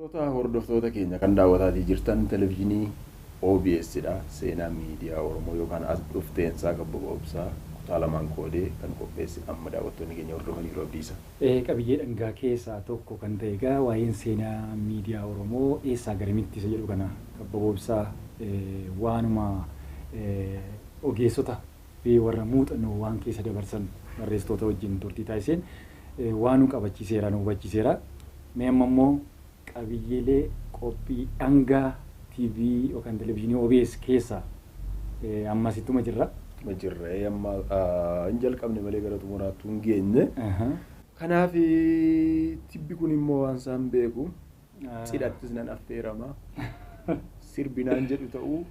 Kabajamtoota hordoftoota keenya kan daawwataatii jirtan televizyiinii OBS dha. Seenaa miidiyaa Oromoo yookaan as dhufteensaa Kabbaba Obsaa kutaa lamaan qoodee kan qopheesse amma daawwattoonni keenya hordofaniiru abdiisa. Qabiyyee dhangaa keessaa tokko kan ta'e egaa waa'een seenaa miidiyaa Oromoo eessaa garamitti isa jedhu kana Kabbaba Obsaa waanuma ogeessota fi warra muuxannoo waan keessa dabarsan barreessitoota wajjin turtii taasiseen waan nu qabachiiseera, nu hubachiiseera. Mee amma immoo qabiyyeelee qophii dhangaa TV yookaan televizyiinii OBS keessaa ammasittuma jirra. Jirra amma hin jalqabne malee gara xumuraatti hin geenye. Kanaaf tibbi kun immoo waan isaan beeku cidhattis nan affeerama. Sirbinaan jedhu ta'uu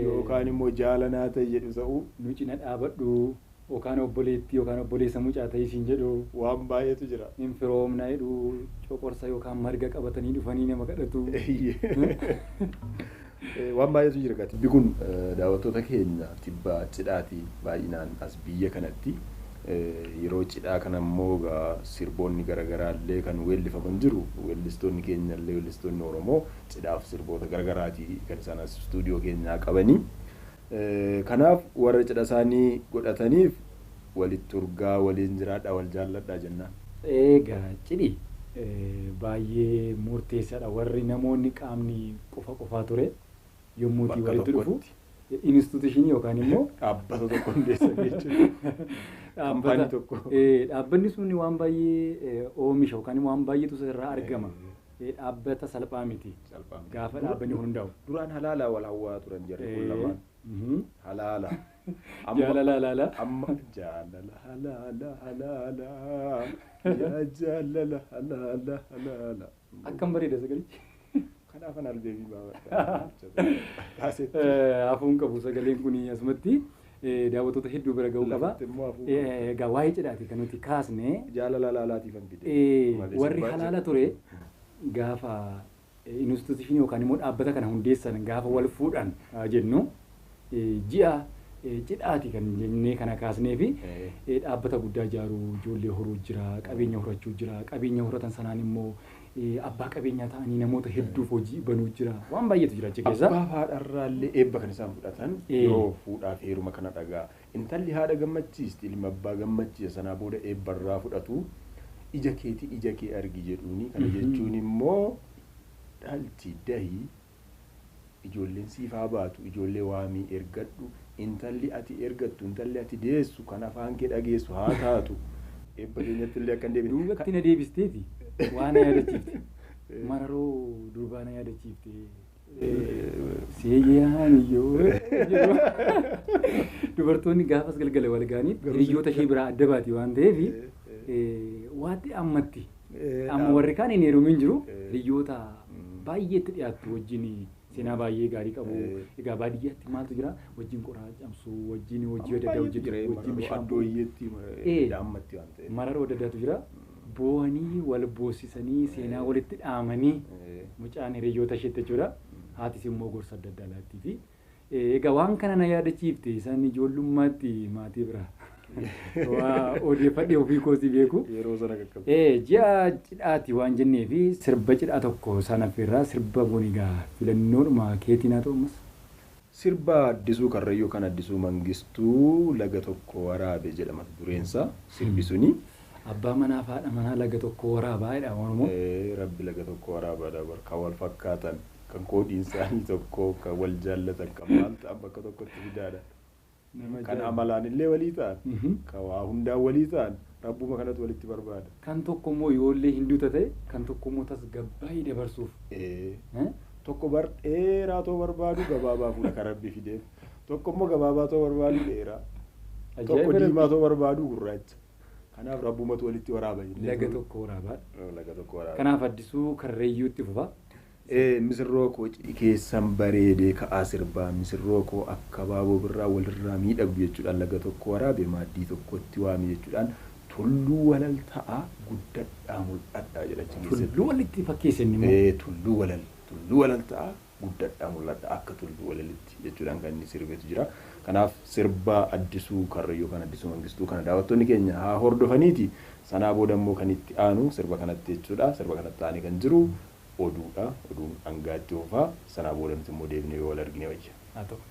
yookaan immoo jaalanaa ta'e jedhu ta'uu. Nu cina dhaabadhu yookaan obboleettii yookaan obboleessa mucaa ta'e siin jedhu. Waan baay'eetu jira. Hin firoomna jedhu coqorsa yookaan marga qabatanii dhufanii nama kadhatu. Waan baay'eetu jira. Tibbi kun daawwattoota keenya tibba cidhaatii baay'inaan as biyya kanatti. Yeroo cidhaa kana immoo sirboonni garaagaraa illee kan weellifaman jiru. Weellistoonni keenya illee weellistoonni Oromoo cidhaaf sirboota garaagaraatii kan isaan as istuudiyoo keenyaa qabanii. Kanaaf warra cidha isaanii godhataniif walitti urgaa, waliin jiraadhaa, wal jaalladhaa jennaan. Egaa cidhi baay'ee murteessaadha. Warri namoonni qaamni qofa qofaa ture yommuu walitti dhufu instituushinii yookaan immoo dhaabbata tokko hundeessan jechuudha. Kaampaanii tokko. Dhaabbanni sun waan baay'ee oomisha yookaan waan baay'eetu irraa argama. Dhaabbata salphaa miti. Gaafa dhaabbanni hundaa'u. Duraan halaala wal hawwaa turan jarri kun lamaan. Halaala. Jaalala halaala. Amma jaalala halaala halaala. Yaa jaalala halaala halaala. Akkam bareeda sagalichi. Kanaafan albeemii baafadha. Hafuun qabu sagaleen kun asumatti daawwattoota hedduu bira ga'uu qaba. Egaa waa'ee cidhaati kan nuti kaasne. Jaalala halaalaatiif kan fide. Warri halaala ture gaafa instituushinii yookaan immoo dhaabbata kana hundeessan gaafa wal fuudhan jennu ji'a cidhaati kan jennee kana kaasnee fi dhaabbata guddaa ijaaruu, ijoollee horuu jira, qabeenya horachuu jira, qabeenya horatan sanaan immoo abbaa qabeenyaa ta'anii namoota hedduuf hojii banuu jira, waan baay'eetu jira achi keessa. Abbaa haadharraa illee eebba kan isaan fudhatan yeroo fuudhaaf heeruma kana dhagaa. Intalli haadha gammachiisti, ilma abbaa gammachiisa, sanaa booda eebbarraa fudhatu. Ija keetii ija kee argi jedhuuni. Kana jechuun immoo dhalchi dahii ijoolleen siif haa baatu, ijoollee waamii ergadhu, intalli ati ergattu, intalli ati deessu kan afaan kee dhageessu haa taatu. Eebba keenyatti illee akka hin deebine. Duubatti na deebisteeti waan na yaadachiifte. Mararoo durbaa na yaadachiifte. Seeyyaan iyyoo. Dubartoonni gaafas galgala wal ga'anii hiriyoota ishee biraa adda baati waan ta'eef waanti ammatti amma warri kaan hin heerumin jiru hiriyoota baay'eetti dhiyaattu wajjin seenaa baay'ee gaarii qabu. Egaa baadiyyaatti maaltu jira? Wajjin qoraa cabsuu, wajjin hojii adda addaa hojjetu, wajjin bishaan ammatti waan ta'eef. Mararoo adda addaatu jira. Boo'anii wal boosisanii seenaa walitti dhaamanii mucaan hiriyoota isheetti jechuudha. Haatis immoo gorsa adda addaa laattii fi egaa waan kana na yaadachiifte isaan ijoollummaatti maatii bira waa odeeffadhee ofii koosii beeku. Yeroo sana qaqqabu. Ji'a cidhaati waan jennee fi sirba cidhaa tokko isaan affeerraa sirba bonigaa filannoodhuma keetiin haa ta'u ammas. Sirba Addisuu Karrayyuu kan Addisuu Mangistuu laga tokko waraabe jedhama dureensa sirbi suni. Abbaa manaa fi haadha manaa laga tokko waraabaa jedha Oromoo. Rabbi laga tokko waraabaadha kan wal fakkaatan kan koodiin isaanii tokko kan wal jaallatan kan maal ta'an bakka tokkotti fidaadha. Kan amalaan illee walii ta'an kan waa hundaan walii ta'an rabbuma kanatu walitti barbaada. Kan tokko immoo yoollee hinduuta ta'e kan tokko immoo tasgabbaa'ee dabarsuuf. Tokko bar dheeraa too barbaadu gabaabaa fuudha kan rabbi fideef. Tokko immoo gabaabaa too barbaadu dheeraa. Tokko diimaa too barbaadu gurraacha. Kanaaf rabbumatu walitti waraaba. Laga tokko waraabaa. Laga tokko waraaba. Kanaaf Addisuu Karrayyuutti fufa. Misirroo koo cidhi keessan bareedee ka'aa sirbaa, misirroo koo akka baaboo birraa walirraa miidhagu jechuudhaan laga tokko waraabe maaddii tokkotti waame jechuudhaan tulluu walal ta'aa guddadhaa mul'adhaa jedha achi keessatti. Tulluu walitti fakkeessan immoo. Tulluu walal, tulluu walal ta'aa guddadhaa mul'adhaa akka tulluu walalitti jechuudhaan kan inni sirbeetu jira. Kanaaf sirba Addisuu Karrayyuu kan Addisuu Mangistuu kana daawwattoonni keenya haa hordofaniiti. Sanaa booda immoo kan itti aanu sirba kanatti jechuudha. Sirba kanatti aanee kan jiru Oduudha. Oduun hangaatti oofaa. Sanaa booda nuti immoo deebinee yoo wal argine wayya. Haa ta'u.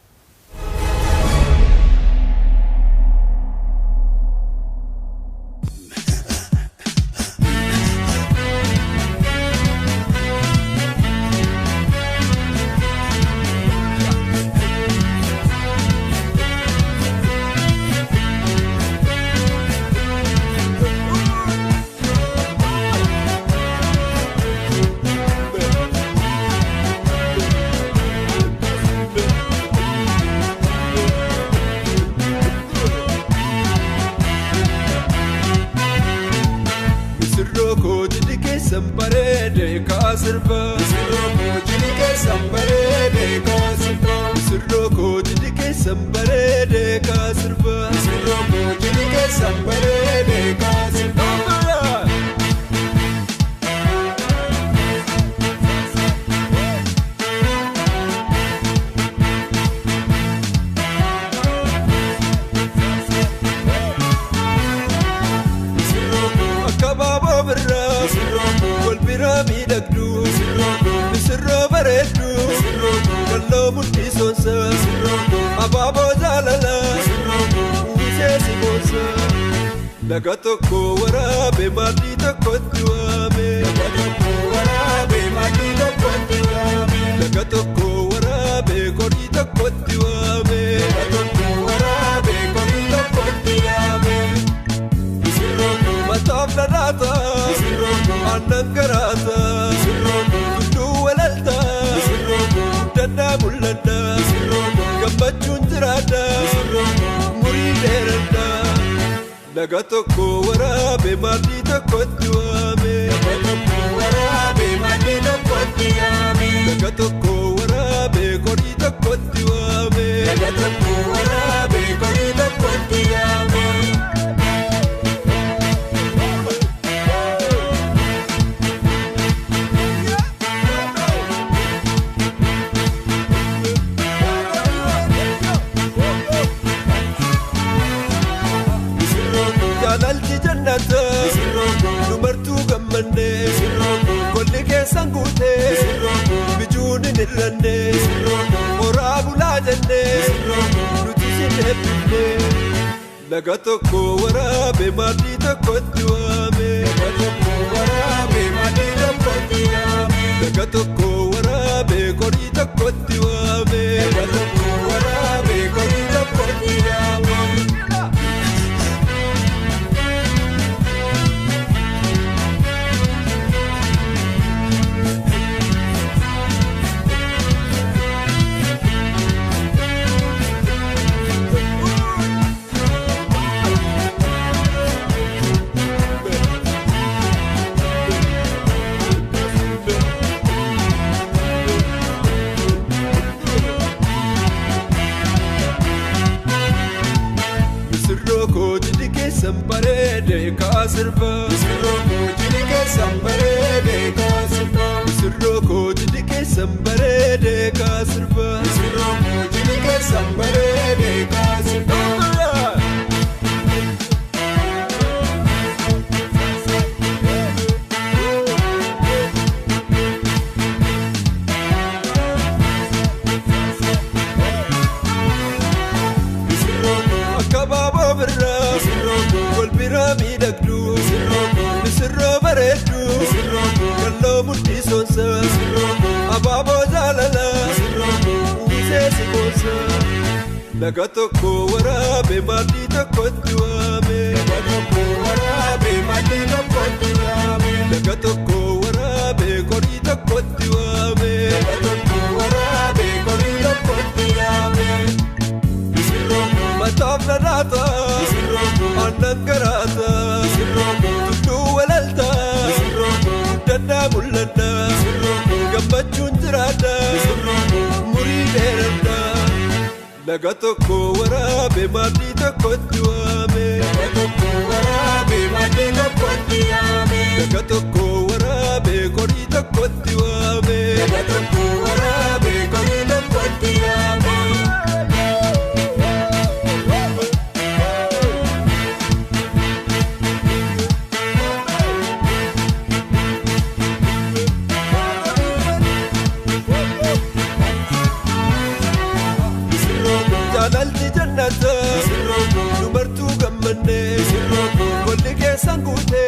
Misirroo koo jidhi keessan bareede kaa sirba. Misirroo koo jidhi keessan bareede kaa sirba. Misirroo koo jidhi keessan bareede kaa sirba. Misirroo koo jidhi keessan bareede kaa sirba. Akka baaboo birraa wal biraa miidhagdu misirroo bareeddu kalloo mudhii soonsa abaaboo jaalala uwwisee si boonsa. Laga tokko waraabe maaddii tokkotti waame. Laga tokko waraabe maaddii tokkotti waame. Laga tokko waraabe qorii tokkotti waame. Laga tokko waraabe qorii tokkotti waame. Mataaf dhadhaata, aannan garaata, tulluu walalta, guddannaa mul'anna, gammachuun jiraadha, umurii dheeradha. Laga tokko waraabe maaddii tokkotti waame. Laga tokko waraabe maaddii tokkotti waame. Laga tokko waraabe qorii tokkotti waame. Laga tokko waraabe qorii tokkotti waame. Jaalalli jannata dubartuu gammanne golli keessan guute bijuun hin hir'anne horaa bulaa jenne nuti sin eebbifne. Laga tokko waraabe maaddii tokkotti waame. Laga tokko waraabe maaddii tokkotti waame. Laga tokko waraabe qorii tokkotti waame. Laga tokko waraabe qorii tokkotti waame. Misirroo koo jidhi keessan bareede kaa sirba. Misirroo koo jidhi keessan bareede kaa sirba. Misirroo koo jidhi keessan bareede kaa sirba. Misirroo koo jidhi keessan bareede kaa sirba. Akka baaboo birraa wal biraa miidhagdu misirroo bareeddu kalloo mudhii soonsa abaaboo jaalala uwwisee si boonsa. Laga tokko waraabe maaddii tokkotti waame. Laga tokko waraabe maaddii tokkotti waame. Laga tokko waraabe qorii tokkotti waame. Laga tokko waraabe qorii tokkotti waame. Mataaf dhadhaata, aannan garaata, tulluu walalta, guddannaa mul'anna, gammachuun jiraadha, umurii dheeradha. Laga tokko waraabe maaddii tokkotti waame. Laga tokko waraabe maaddii tokkotti waame. Laga tokko waraabe qorii tokkotti waame. Laga tokko waraabe qorii tokkotti waame. jannata. Dubartuu gammanne. Golli keessan guute.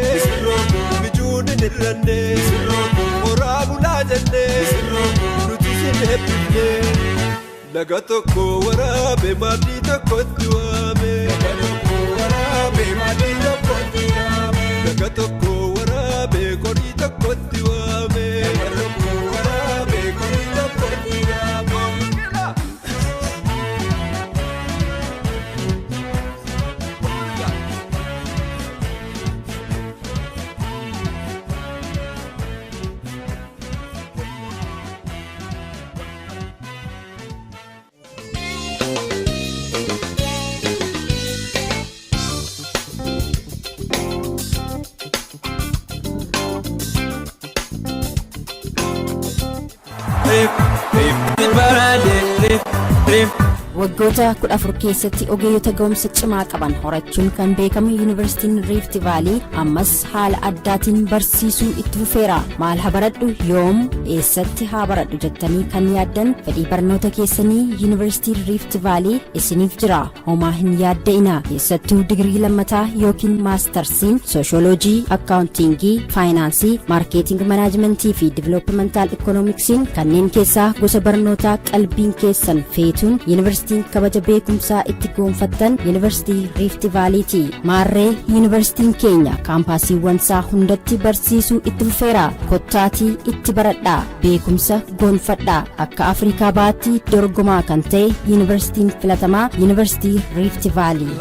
Bijuun hin hir'anne. Horaa bulaa jenne. Nuti sin eebbifne. Laga tokko waraabe maaddii tokkotti waame. Laga tokko waraabe qorii tokkotti waame. Waggoota 14 keessatti ogeeyyota ga'umsa cimaa qaban horachuun kan beekamu Yuunivarsiitiin Rift Vaalii ammas haala addaatiin barsiisuu itti fufeera. Maal haa baradhu, yoom, eessatti haa baradhu jettanii kan yaaddan fedhii barnoota keessanii Yuunivarsiitiin Rift Vaalii isiniif jira. Homaa hin yaadda'ina. Keessattuu digirii lammataa yookiin maastarsiin sooshooloojii, akkaawuntiingii, faayinaansii, maarkeeting manaajimentii fi diviloopimental ikoonomiksiin kanneen keessaa gosa barnootaa qalbiin keessan feetuun yuunivarsiitiin kabaja beekumsaa itti goonfattan Yuunivarsiitii Rift Vaaliiti. Maarree yuunivarsiitiin keenya kaampaasiiwwan isaa hundatti barsiisuu itti fufeera. Kottaatii itti baradhaa, beekumsa goonfadhaa. Akka Afrikaa baatti dorgomaa kan ta'e yuunivarsiitiin filatamaa Yuunivarsiitii Rift Vaalii.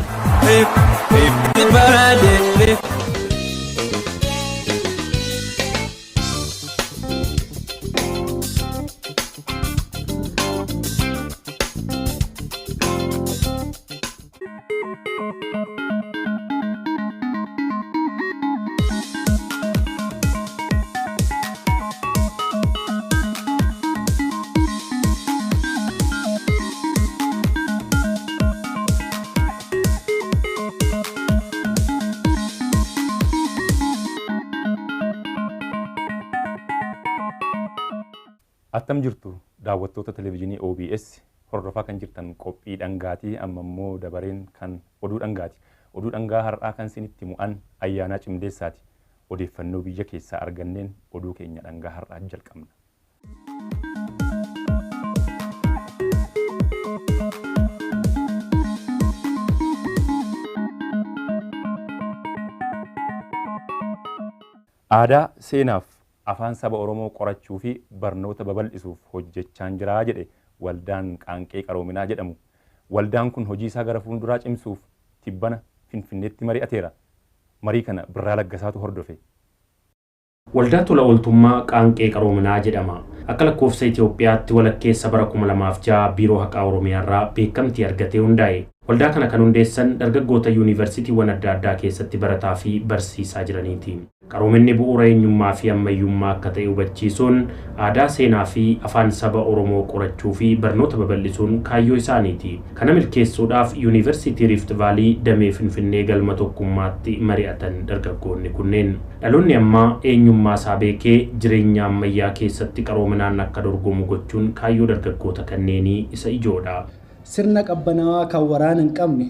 Attam jirtu daawwattoota televezyiinii OBS hordofaa kan jirtan qophii dhangaatii, amma immoo dabareen kan oduu dhangaati. Oduu dhangaa har'aa kan isinitti mu'an Ayyaanaa Cimdeessaati. Odeeffannoo biyya keessaa arganneen oduu keenya dhangaa har'aa jalqabna. Aadaa, seenaaf afaan saba Oromoo qorachuu fi barnoota babal'isuuf hojjechaan jira jedhe waldaan Qaanqee Qaroominaa jedhamu. Waldaan kun hojii isaa gara fuulduraa cimsuuf tibbana Finfinneetti mari'ateera. Marii kana Birraa Laggasaatu hordofe. Waldaa tola ooltummaa Qaanqee Qaroominaa jedhama. Akka lakkoofsa Itoophiyaatti walakkeessa bara 2006 Biiroo Haqaa Oromiyaarraa beekamtii argatee hundaa'e. Waldaa kana kan hundeessan dargaggoota yuunivarsiitiiwwan adda addaa keessatti barataa fi barsiisaa jiraniiti. Qaroominni bu'uura eenyummaa fi ammayyummaa akka ta'e hubachiisuun aadaa, seenaa fi afaan saba Oromoo qorachuu fi barnoota babal'isuun kaayyoo isaaniiti. Kana milkeessuudhaaf Yuunivarsiitii Rift Vaalii damee Finfinnee galma tokkummaatti mari'atan dargaggoonni kunneen. Dhaloonni ammaa eenyummaa isaa beekee jireenya ammayyaa keessatti qaroominaan akka dorgomu gochuun kaayyoo dargaggoota kanneenii isa ijoodha. Sirna qabbanaawaa kan waraana hin qabne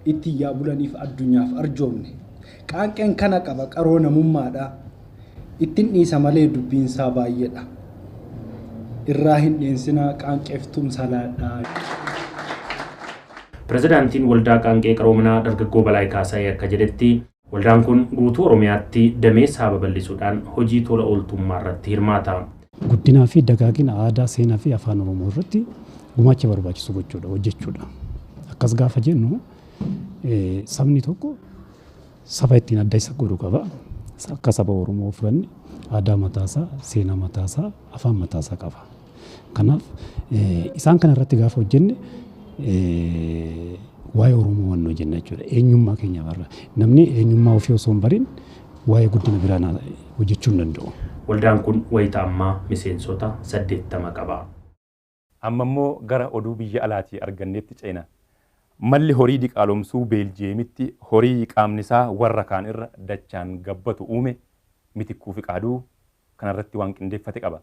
ittiin yaabulaniif addunyaaf arjoomne. Qaanqeen kana qaba qaroo namummaadha. Ittiin dhiisa malee dubbiinsaa baay'eedha. Irraa hin dheensinaa qaanqeeftuun salaadhaa. Pirezidaantiin Waldaa Qaanqee Qaroominaa dargaggoo Balaay Kaasaayee akka jedhetti waldaan kun guutuu Oromiyaatti damee isaa babal'isuudhaan hojii tola ooltummaa irratti hirmaata. Guddinaa fi dagaagina aadaa, seenaa fi afaan Oromoo irratti gumaacha barbaachisu gochuudha, hojjechuudha. Akkas gaafa jennu sabni tokko saba ittiin adda isa godhu qaba. Akka saba Oromoo fudhanne aadaa mataasaa, seenaa mataasaa, afaan mataasaa qaba. Kanaaf isaan kana irratti gaafa hojjenne waa'ee Oromoo waan hojjenna jechuudha. Eenyummaa keenya barra. Namni eenyummaa ofii osoo hin barin waa'ee guddina biraa hojjechuu hin danda'u. Waldaan kun wayita ammaa miseensota 80 qaba. Amma immoo gara oduu biyya alaatii arganneetti ceena. Malli horii diqaalomsuu Beeljeemitti horii qaamni isaa warra kaan irra dachaan gabbatu uume Mitikkuu Fiqaaduu kanarratti waan qindeeffate qaba.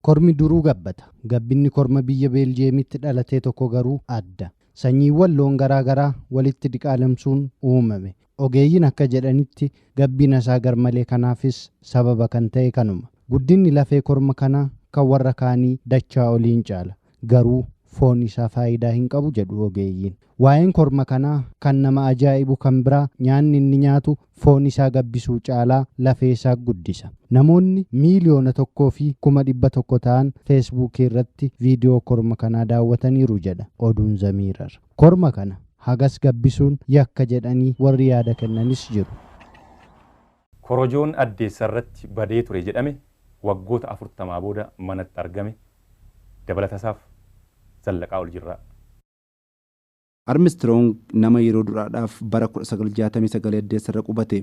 Kormi duruu gabbata. Gabbinni korma biyya Beeljeemitti dhalatee tokko garuu adda. Sanyiiwwan loon garaa garaa walitti diqaalamsuun uumame. Ogeeyyiin akka jedhanitti gabbina isaa garmalee kanaafis sababa kan ta'e kanuma. Guddinni lafee korma kanaa kan warra kaanii dachaa oliin caala. Garuu foon isaa faayidaa hin qabu jedhu ogeeyyiin. Waa'een korma kanaa kan nama ajaa'ibu kan biraa nyaanni inni nyaatu foon isaa gabbisuu caalaa lafee isaa guddisa. Namoonni 1,100,000 ta'an feesbuukii irratti viidiyoo korma kanaa daawwataniiru jedha oduun Zamiirar. Korma kana hagas gabbisuun yakka jedhanii warri yaada kennanis jiru. Korojoon addeessa irratti badee ture jedhame waggoota 40 booda manatti argame. Dabalatasaaf Zallaqaa ol jirraa. Armstrong nama yeroo duraadhaaf bara 1969 addeessarra qubate.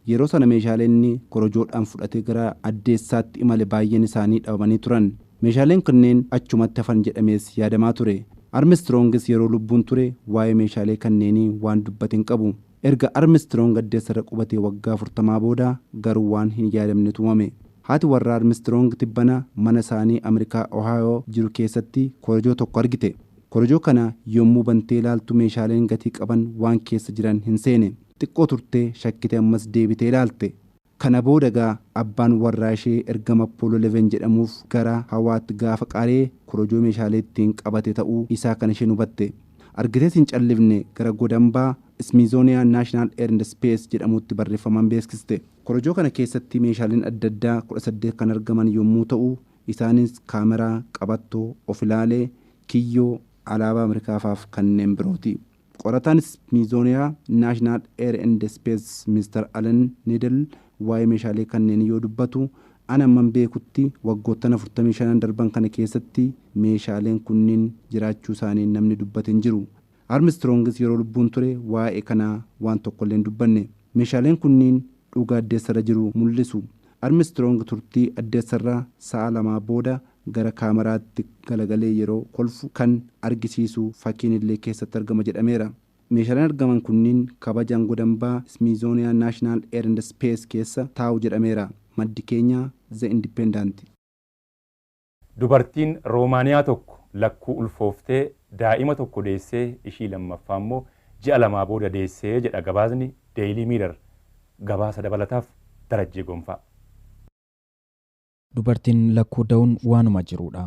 Yeroo sana meeshaaleen inni korojoodhaan fudhatee gara addeessaatti imale baay'een isaanii dhabamanii turan. Meeshaaleen kunneen achumatti hafan jedhamees yaadamaa ture. Armstrongis yeroo lubbuun ture waa'ee meeshaalee kanneenii waan dubbate hin qabu. Erga Armstrong addeessarra qubatee waggaa 40 booda garuu waan hin yaadamnetu uumame. Haati warraa Armstrong tibbana mana isaanii Ameerikaa Ohaayoo jiru keessatti korojoo tokko argite. Korojoo kana yommuu bantee ilaaltu meeshaaleen gatii qaban waan keessa jiran hin seene. Xiqqoo turtee shakkite ammas deebitee ilaalte. Kana booda gaa abbaan warraa ishee ergama Apollo 11 jedhamuuf gara hawaatti gaafa qaree korojoo meeshaalee ittiin qabate ta'uu isaa kan isheen hubatte. Argitees hin callifne gara godambaa Smithsonian National Air and Space jedhamutti barreeffamaan beeksiste. Korojoo kana keessatti meeshaaleen adda addaa 18 kan argaman yommuu ta'u isaanis kaameraa, qabattoo, of ilaalee, kiyyoo, alaabaa Ameerikaafaaf kanneen birooti. Qorataan Smithsonian National Air and Space Mr. Alan Needle waa'ee meeshaalee kanneen yoo dubbatu ana amman beekutti waggoottan 45 darban kana keessatti meeshaaleen kunniin jiraachuu isaanii namni dubbate hin jiru. Armstrongis yeroo lubbuun ture waa'ee kanaa waan tokkollee hin dubbanne. Meeshaaleen kunniin dhugaa addeessarra jiru mul'isu. Armstrong turtii addeessarra sa'a 2 booda gara kaameraatti galagalee yeroo kolfu kan argisiisu fakkiin illee keessatti argama jedhameera. Meeshaaleen argaman kunniin kabajaan godambaa Smithsonian National Air and Space keessa taa'u jedhameera. Maddi keenya The Independent. Dubartiin Roomaaniyaa tokko lakkuu ulfooftee daa'ima tokko deessee ishii lammaffaa immoo ji'a 2 booda deessee jedha gabaasni Daily Mirror. Gabaasa dabalataaf Darajjee Gonfaa. Dubartiin lakkuu da'uun waanuma jirudha.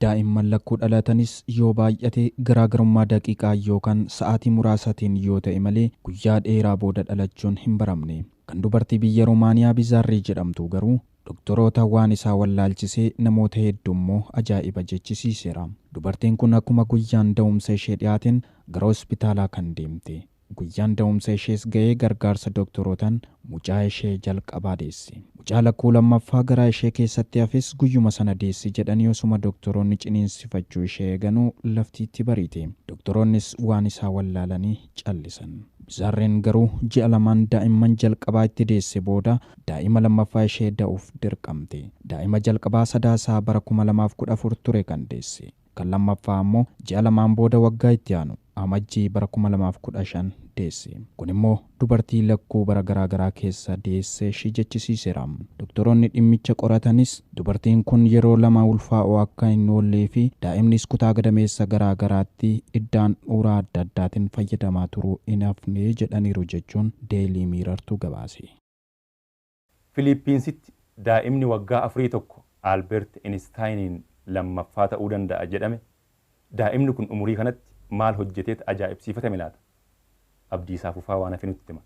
Daa'imman lakkuu dhalatanis yoo baay'ate garaagarummaa daqiiqaa yookaan sa'aatii muraasaatiin yoo ta'e malee guyyaa dheeraa booda dhalachuun hin baramne. Kan dubartii biyya Roomaaniyaa Bizaarrii jedhamtu garuu doktoroota waan isaa wallaalchisee namoota hedduu immoo ajaa'iba jechisiiseera. Dubartiin kun akkuma guyyaan da'umsa ishee dhiyaateen gara hospitaalaa kan deemte. Guyyaan da'umsa ishees ga'ee gargaarsa doktorootaan mucaa ishee jalqabaa deesse. Mucaa lakkuu lammaffaa garaa ishee keessatti hafes guyyuma sana deessi jedhanii osuma doktoroonni ciniinsifachuu ishee eeganuu laftiitti bariite. Doktoroonnis waan isaa wallaalanii callisan. Bizaarreen garuu ji'a 2 daa'imman jalqabaa itti deesse booda daa'ima lammaffaa ishee da'uuf dirqamte. Daa'ima jalqabaa sadaasaa bara 2014 ture kan deesse. Kan lammaffaa ammoo ji'a 2 booda waggaa itti aanu amajjii bara 2015 deesse. Kun immoo dubartii lakkuu bara garaagaraa keessa deessee ishii jechisiiseera. Doktoroonni dhimmicha qoratanis dubartiin kun yeroo 2 ulfaa'oo akka hin oollee fi daa'imnis kutaa gadameessa garaagaraatti iddaan uuraa adda addaatiin fayyadamaa turuu hin hafne jedhaniiru jechuun Daily Mirrortu gabaase. Filiippiinsitti daa'imni waggaa 4 tokko Albert Einsteiniin lammaffaa ta'uu danda'a jedhame. Daa'imni kun umurii kanatti maal hojjeteet ajaa'ibsiifatame laata? Abdiisaa Fufaa waan hafe nutti hima.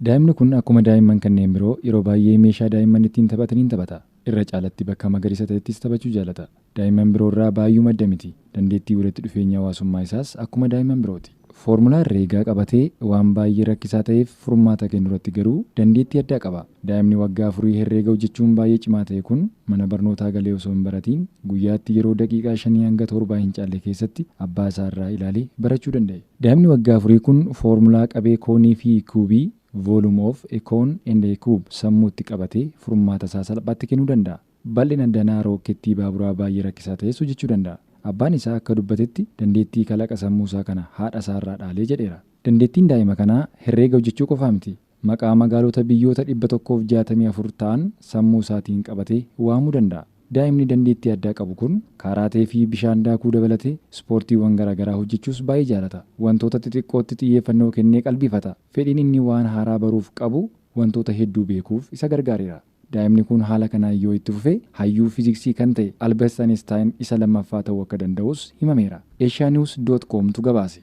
Daa'imni kun akkuma daa'imman kanneen biroo yeroo baay'ee meeshaa daa'imman ittiin taphataniin taphata. Irra caalatti bakka magariisa ta'ettis taphachuu jaalata. Daa'imman biroo irraa baay'uu madda miti. Dandeettii walitti dhufeenya hawaasummaa isaas akkuma daa'imman birooti. Foormulaa herreegaa qabatee waan baay'ee rakkisaa ta'eef furmaata kennu irratti garuu dandeettii addaa qaba. Daa'imni waggaa 4 herreega hojjechuun baay'ee cimaa ta'e kun mana barnootaa galee osoo hin baratiin guyyaatti yeroo daqiiqaa 5 hanga 7 hin caalle keessatti abbaa isaa irraa ilaalee barachuu danda'e. Daa'imni waggaa 4 kun foormulaa qabee koonii fi kuubii volume of a cone and a cube sammuutti qabatee furmaata isaa salphaatti kennuu danda'a. Bal'ina danaa rookkeettii baaburaa baay'ee rakkisaa ta'es hojjechuu danda'a. Abbaan isaa akka dubbatetti dandeettii kalaqa sammuu isaa kana haadha isaa irraa dhaalee jedheera. Dandeettiin daa'ima kanaa herreega hojjechuu qofaa miti. Maqaa magaalota biyyoota 164 ta'an sammuu isaatiin qabatee waamuu danda'a. Daa'imni dandeettii addaa qabu kun kaaraatee fi bishaan daakuu dabalatee ispoortiiwwan garaagaraa hojjechuus baay'ee jaalata. Wantoota xixiqqootti xiyyeeffannoo kennee qalbifata. Fedhiin inni waan haaraa baruuf qabu wantoota hedduu beekuuf isa gargaareera. Daa'imni kun haala kanaan yoo itti fufe hayyuu fiiziksii kan ta'e Albert Einstein isa lammaffaa ta'uu akka danda'us himameera. Asianews.comtu gabaase.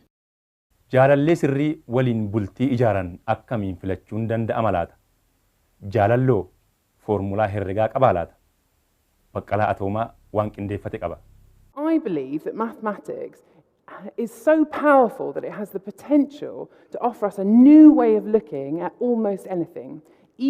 Jaalallee sirrii waliin bultii ijaaran akkamiin filachuun danda'ama laata? Jaalalloo foormulaa herregaa qabaa laata? Baqqalaa Atoomaa waan qindeeffate qaba. I believe that mathematics is so powerful that it has the potential to offer us a new way of looking at almost anything,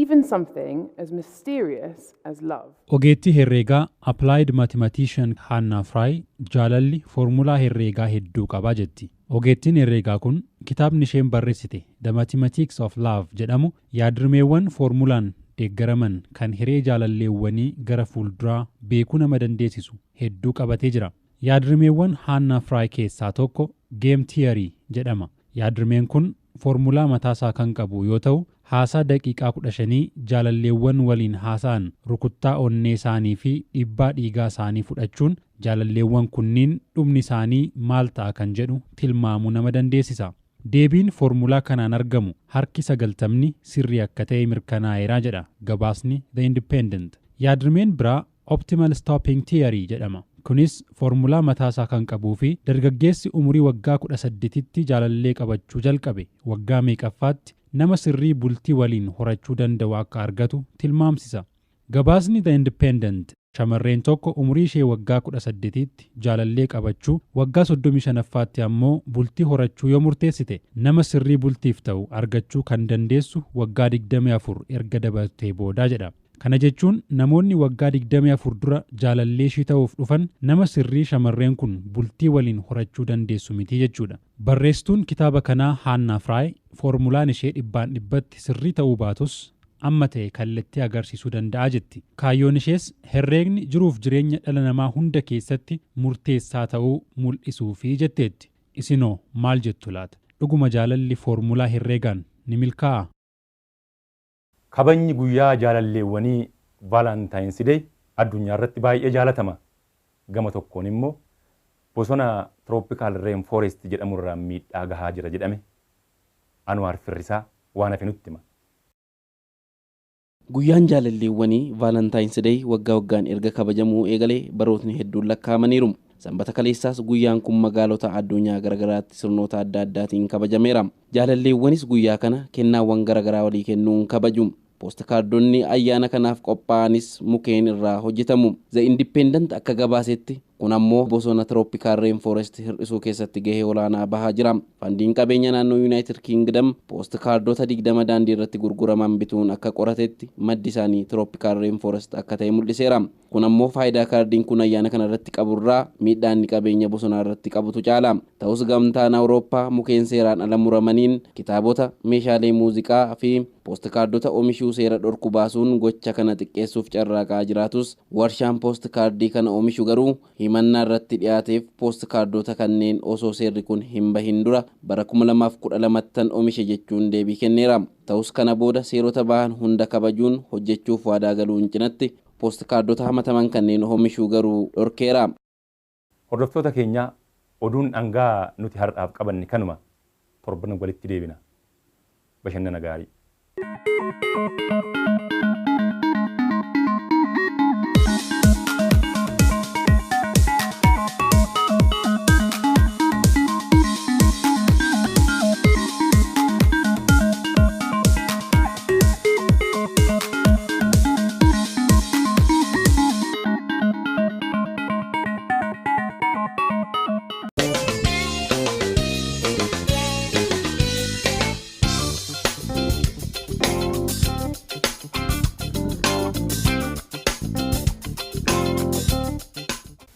even something as mysterious as love. Ogeettii herreegaa Applied Mathematician Hannah Fry jaalalli foormulaa herreegaa hedduu qabaa jetti. Ogeettiin herreegaa kun kitaabni isheen barreessite The Mathematics of Love jedhamu yaadrimeewwan foormulaan deeggaraman kan hiree jaalalleewwanii gara fuulduraa beekuu nama dandeessisu hedduu qabatee jira. Yaadrimeewwan Hannah Fry keessaa tokko Game Theory jedhama. Yaadrimeen kun foormulaa mataasaa kan qabu yoo ta'u, haasaa daqiiqaa 15 jaalalleewwan waliin haasa'an rukuttaa onnee isaanii fi dhiibbaa dhiigaa isaanii fudhachuun jaalalleewwan kunniin dhumni isaanii maal ta'a kan jedhu tilmaamuu nama dandeessisa. Deebiin foormulaa kanaan argamu harki 90 sirrii akka ta'e mirkanaa'eera jedha gabaasni The Independent. Yaadrimeen biraa Optimal Stopping Theory jedhama. Kunis foormulaa mataasaa kan qabuu fi dargaggeessi umurii waggaa 18tti jaalallee qabachuu jalqabe waggaa meeqaffaatti nama sirrii bultii waliin horachuu danda'u akka argatu tilmaamsisa. Gabaasni The Independent shamarreen tokko umurii ishee waggaa 18tti jaalallee qabachuu, waggaa 35ffaatti ammoo bultii horachuu yoo murteessite, nama sirrii bultiif ta'u argachuu kan dandeessu waggaa 24 erga dabartee boodaa jedha. Kana jechuun namoonni waggaa 24 dura jaalallee ishii ta'uuf dhufan nama sirrii shamarreen kun bultii waliin horachuu dandeessu miti jechuudha. Barreessituun kitaaba kanaa Hannah Fry foormulaan ishee 100% sirrii ta'uu baatus amma ta'e kallattii agarsiisuu danda'a jetti. Kaayyoon ishees herreegni jiruuf jireenya dhala namaa hunda keessatti murteessaa ta'uu mul'isuufi jetteetti. Isinoo maal jettu laata? Dhuguma jaalalli foormulaa herreegaan ni milkaa'aa? Kabajni guyyaa jaalalleewwanii Valentine's Day addunyaa irratti baay'ee jaalatama. Gama tokkoon immoo bosona Tropical Rainforest jedhamu irraa miidhaa gahaa jira jedhame. Anwaar Firrisaa waan hafe nutti hima. Guyyaan jaalalleewwanii Valentine's Day waggaa waggaan erga kabajamuu eegalee barootni hedduun lakkaa'amaniiru. Sanbata kaleessaas guyyaan kun magaalota addunyaa garaagaraatti sirnoota adda addaatiin kabajameera. Jaalalleewwanis guyyaa kana kennaawwan garaagaraa walii kennuun kabaju. Poostkaardonni ayyaana kanaaf qophaa'anis mukeen irraa hojjetamu. The Independent akka gabaasetti kun ammoo bosona Tropical Rainforest hir'isuu keessatti gahee olaanaa bahaa jira. Fandiin qabeenya naannoo United Kingdom poostkaardota 20 daandii irratti gurguraman bituun akka qoratetti maddi isaanii Tropical Rainforest akka ta'e mul'iseera. Kun ammoo faayidaa kaardiin kun ayyaana kana irratti qaburraa miidhaan inni qabeenya bosonaa irratti qabutu caala. Ta'us gamtaan Awurooppaa mukeen seeraan ala muramaniin kitaabota, meeshaalee muuziqaa fi poostkaardota oomishuu seera dhorku baasuun gocha kana xiqqeessuuf carraaqaa jiraatus, warshaan poostkaardii kana oomishu garuu himannaa irratti dhiyaateef poostkaardota kanneen osoo seerri kun hin bahin dura bara 2012 oomishe jechuun deebii kenneera. Ta'us kana booda seerota bahan hunda kabajuun hojjechuuf waadaa galuun cinatti poostkaardota hamataman kanneen oomishuu garuu dhorkeera. Hordoftoota keenya, oduun dhangaa nuti har'aaf qabanne kanuma. Torban walitti deebina. Bashannana gaarii.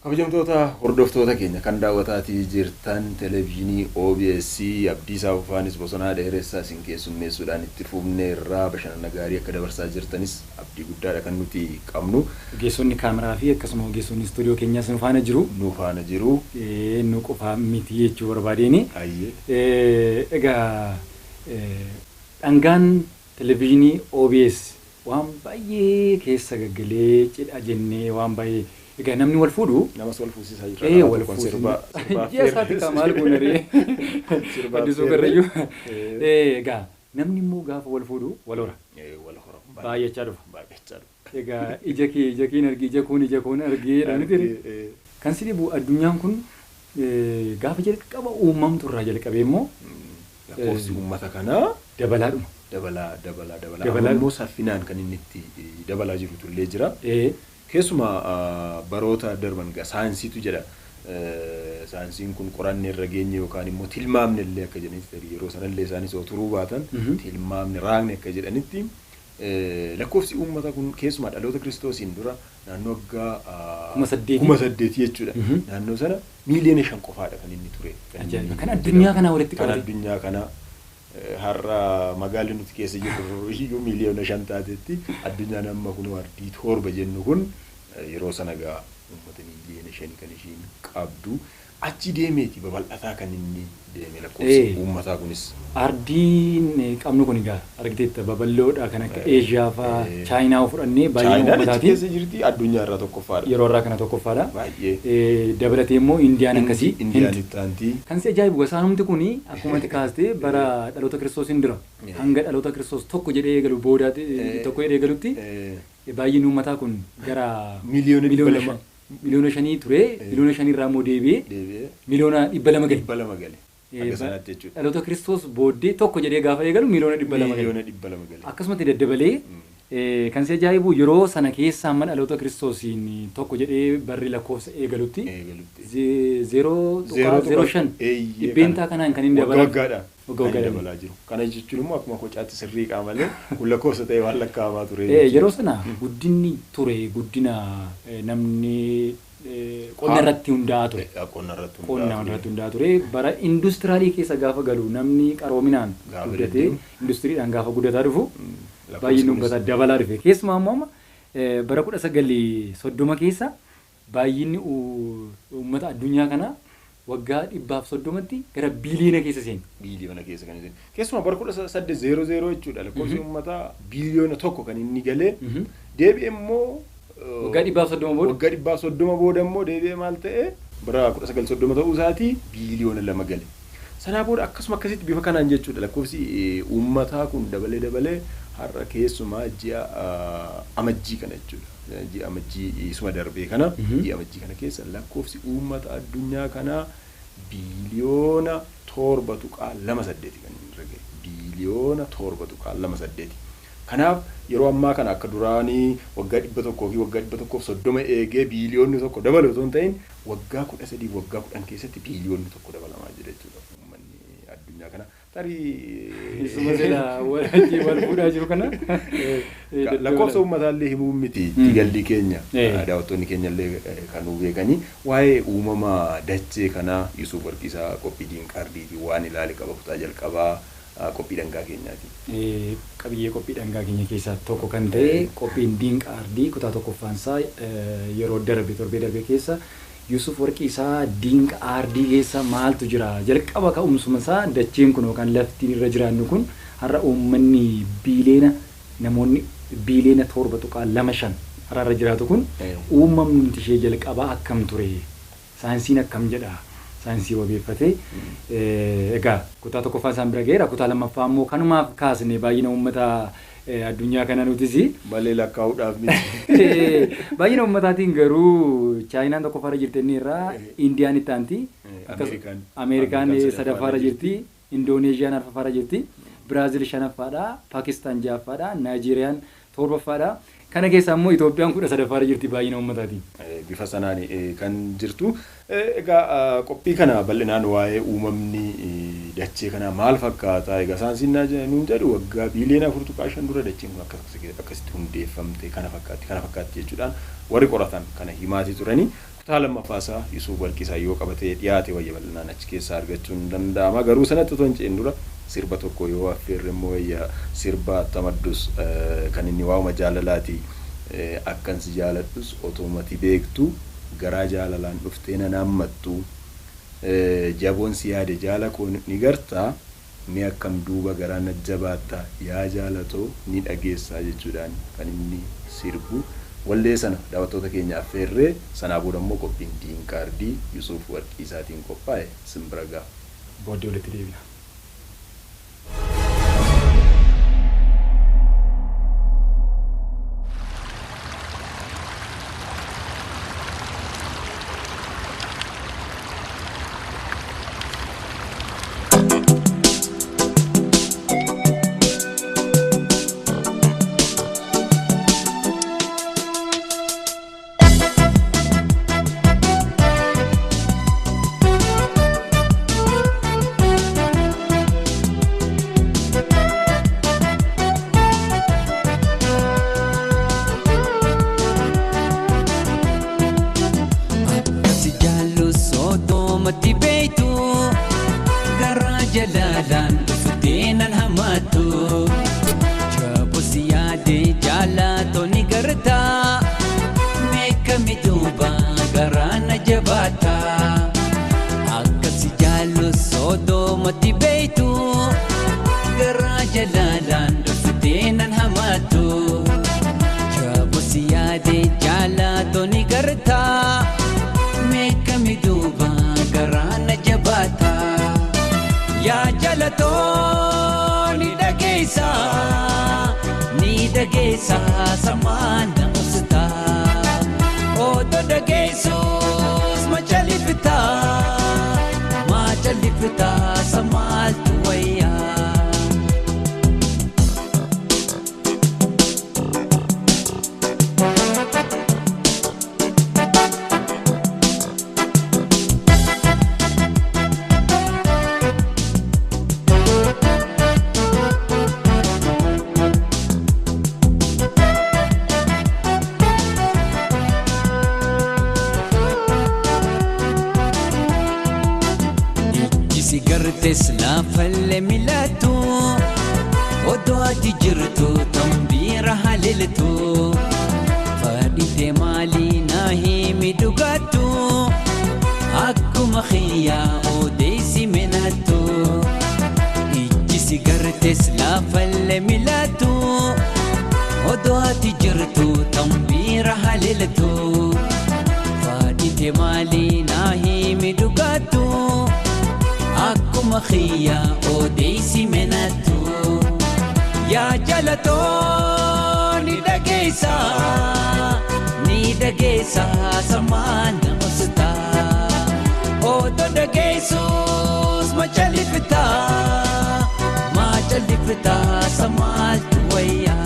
Kabajamtoota hordoftoota keenya kan daawwataatii jirtan televezyiinii OBS, Abdiisaa Fufaanis Bosonaa Dheeressaa isin keessummeessuudhaan itti fufnee irraa bashannana gaarii akka dabarsaa jirtanis abdii guddaadha kan nuti qabnu. Ogeessonni kaameraa fi akkasuma ogeessonni istuudiyoo keenyaas nu faana jiru. Nu faana jiru. Nu qofaa miti jechuu barbaadeen. Egaa dhangaan televezyiinii OBS Waan baay'ee keessa gaggalee cidha jennee waan baay'ee egaa namni wal fuudhu. Namas wal fuusisaa jira. Wal fuusisaa. Ji'a isaatti kaa maal goona ree? Addisuu Karrayyuu. Egaa namni immoo gaafa wal fuudhu wal hora. Wal hora. Baay'achaa dhufa. Baay'achaa dhufa. Egaa ija kee ija keen argee ija koon ija koon argee jedhanii kan si dhibu addunyaan kun gaafa jalqaba uumamtu irraa jalqabee immoo. Lakkoofsi uummata kanaa. Dabalaa dhuma. Dabalaa dabalaa dabalaa. Ammoo saffinaan kan inni itti dabalaa jirutu illee jira. Keessumaa baroota darban saayinsiitu jedha. Saayinsiin kun qoranne irra geenye yookaan immoo tilmaamne illee akka jedhanitti yeroo sanallee isaanis yoo turuu baatan tilmaamne raaqne akka jedhanitti lakkoofsi uummata kun keessumaa dhaloota kiristoosiin dura naannoo waggaa 8,000 jechuudha. Naannoo sana miiliyoona 5 qofaadha kan inni ture. Kan addunyaa kanaa walitti qabate. Kan addunyaa kanaa har'a magaalli nuti keessa jirru iyyuu miiliyoona 5 taatetti addunyaan amma kun ardii 7 jennu kun yeroo sana gaa uummata miiliyoona 5 kan ishiin qabdu achi deemeeti babal'ataa kan inni deeme lakkoofsi uummataa kunis. Ardiin qabnu kun egaa argiteetta babal'oodha kan akka Eeshiyaa fa'aa Chaayinaa fudhannee baay'ina Chaayinaan achi uummataatiin keessa jirti addunyaa irraa tokkoffaadha. Yeroo irraa kana tokkoffaadha. Baay'ee. Dabalatee immoo Indiyaan akkasii. Indiyaan itti aanti. Kan si ajaa'ibu gosaanumti kun akkuma itti kaastee bara dhaloota kiristoosiin dura hanga dhaloota kiristoos tokko jedhee eegalu booda tokko jedhee eegalutti baay'inni uummataa kun gara Miiliyoona 200. Miliyoona 5 ture miliyoona 5 irraa immoo deebi'ee miliyoona 200 gale. 200 gale. Akka sanaatti jechuudha. Dhaloota kiristoos booddee tokko jedhee gaafa eegalu miliyoona 200 gale. Miliyoona 200 gale. Akkasumatti daddabalee kan si ajaa'ibu yeroo sana keessa hamma dhaloota kiristoosiin tokko jedhee barri lakkoofsa eegalutti 0.05 dhibbeentaa kanaan kan inni dabalaa. Waggaadhaan. Kan dabalaa jiru. Kana jechuun immoo akkuma kocaatti sirrii qaamalee kun lakkoofsa ta'e waan lakkaa'amaa ture. Yeroo sana guddinni ture guddina namni qonna irratti hundaa'aa ture. Qonna irratti Qonna irratti hundaa'aa ture. Bara industiraalii keessa gaafa galu namni qaroominaan guddatee industiriidhaan gaafa guddataa dhufu baay'inni uummataa dabalaa dhufe. Keessumaa immoo amma bara 1930 keessa baay'inni uummata addunyaa kanaa waggaa 130tti gara biiliyoona keessa seene. Biiliyoona keessa kan seene. Keessumaa bara 1800 jechuudha lakkoofsi uummataa biiliyoona 1 kan inni galee deebi'ee immoo waggaa 130 booda. Waggaa 130 booda immoo deebi'ee maal ta'e bara 1930 ta'uu isaatii biiliyoona 2 gale. Sanaa booda akkasuma akkasitti bifa kanaan jechuudha lakkoofsi uummataa kun dabalee dabalee har'a keessumaa ji'a amajjii kana jechuudha. Ji'a amajjii isuma darbee kana ji'a amajjii kana keessa lakkoofsi uummata addunyaa kanaa biiliyoona 7.28 kan inni irra gahe. Biiliyoona 7.28. Kanaaf yeroo ammaa kana akka duraanii waggaa 100 fi waggaa 130 eegee biiliyoonni 1 dabalu osoo hin ta'in waggaa 13 waggaa 10 keessatti biiliyoonni 1 dabalamaa jira jechuudha uummanni addunyaa kana. Tarii Isuma sila wal fuudhaa jiru kana. Lakkoofsa uummataallee himuu miti galli keenya daawwattoonni keenya illee kan nu beekanii waa'ee uumama dachee kanaa Yuusuf Warqiisaa qophii diinqardiitii waan ilaale qaba kutaa jalqabaa qophii dhangaa keenyaati. Qabiyyee qophii dhangaa keenya keessaa tokko kan ta'e qophiin diinqaardii kutaa tokkoffaansaa yeroo darbe torbee darbe keessa Yuusuf Warqiisaa diinqaardii keessa maaltu jira jalqaba ka'umsuma isaa dacheen kun yookaan laftiin irra jiraannu kun har'a uummanni biiliyoona namoonni biiliyoona 7.25 har'a irra jiraatu kun uumamni ishee jalqabaa akkam ture saayinsiin akkam jedha saayinsii wabeeffatee egaa kutaa tokkoffaa isaan bira ga'eera kutaa lammaffaa immoo kanumaaf kaasne baay'ina uummata addunyaa kana nutis. Malee lakkaa'uudhaaf miti. Baay'ina uummataatiin garuu Chaayinaan tokkoffaarra jirti inni irraa Indiyaan itti aanti. Ameerikaan sadaffaarra jirti. Indooneeziyaan arfaffaarra jirti. Biraazil shanaffaadha. Paakistaan ja'affaadha. Naayijeeriyaan torbaffaadha. Kana keessa immoo Itoophiyaan 13ffaarra jirti baay'ina uummataatiin. Bifa sanaan kan jirtu. Egaa qophii kana bal'inaan waa'ee uumamni dachee kanaa maal fakkaata? Egaa saayinsiin nuun jedhu waggaa biiliyoona 4.5 dura dacheen kun akkasitti hundeeffamte kana fakkaatti kana fakkaatti jechuudhaan warri qoratan kana himaatii turanii kutaa lammaffaasaa Yuusuf Warqiisaa yoo qabatee dhiyaate wayya bal'inaan achi keessaa argachuun danda'ama. Garuu sanatti otoo hin ce'in dura sirba tokko yoo affeerre immoo wayya sirba tamaddus kan inni waa'uma jaalalaati akkan si jaaladhus otomati beektu garaa jaalalaan dhuftee na naammattu jaboon si yaade jaala koo ni gartaa Mee akkam duuba garaa na jabaattaa yaa jaalatoo ni dhageessaa jechuudhaan kan inni sirbu. Wallee sana daawwattoota keenya affeerree sanaa booda immoo qophiin diinkaardii Yusuuf Warqiisaatiin qophaa'e simbira ga'a. Booddee walitti deebina. Si jaallu sootomatti beeytu garaa jalaalaan dhuftee nan hamatu. Jaabu si yaade jaalatoo ni garta meeqami duuba garaa na jabaata. Akka si jaallu sootomatti beeytu garaa jalaalaan dhuftee nan hamatu. Jaabu si yaade jaalatoo ni garta. Meeqami duuba garaa na jabaata. Yaa jaalatoo ni dhageessa ni dhageessa samaan na obsita. Otoo dhageessus machalifta machalifta samaaltu wayyaa. Ijji si gartes laafalle milaatu odoo ati jirtu tambiira haleeltu fadhite maalii naa himi dhugaattu akkuma xiyyaa odeessi minaattu. Ijji si gartes laafalle milaatu odoo ati jirtu tambiira haleeltu fadhite maalii naa himi dhugaattu. Akkuma xiyyaa odeessi minaattu. Yaa jaalatoo ni dhageessa ni dhageessa samaan na obsita. Otoo dhageessus machalifta machalifta samaaltu wayyaa.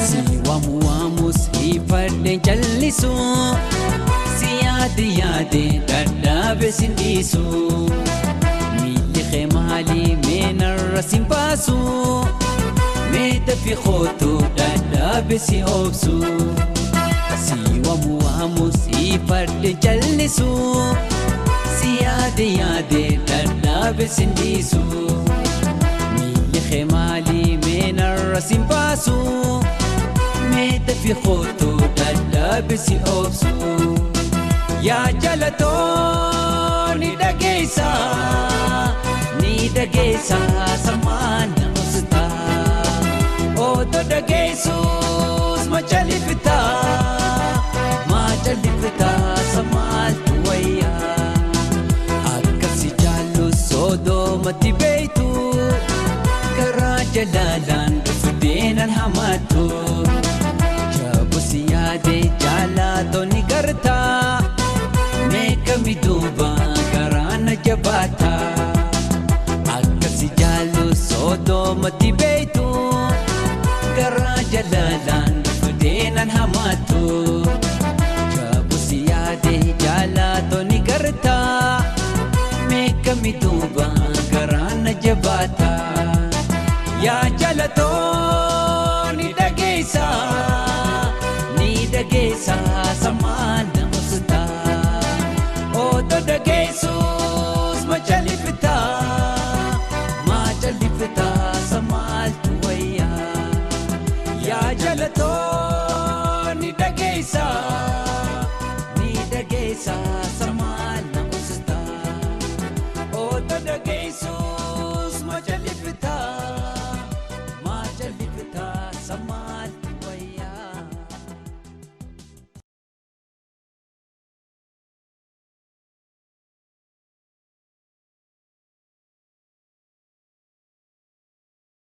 Si waamu waamus ifadheen callisu si yaade yaade dadhaabe sin dhiisu miilli kee maalii meenarra sin baasu mee dafii kootu dadhaabe si obsu. Si waamu waamus ifadheen callisu si yaade yaade dadhaabe sin dhiisu miilli kee maalii meenarra sin baasu. Meeta fi kootu dadhaabe si obsu. Yaa jaalatoo ni dhageessa ni dhageessa samaan na obsita. Otoo dhageessus machalifta machalifta samaaltu wayyaa. Akka si jaallu soodomatti beeytu garaa jalaalaan dhuftee nan hamatu. Jaabu si yaade jaalatoo ni garta meeqami duuba garaa na jabaata. Akka si jaallu soodomatti beeytu garaa jalaalaan dhuftee nan hamatu. Jaabu si yaade jaalatoo Yaa jalatoo ni dhageessa samaan nama sutaa. Otoo dhageessus machalii.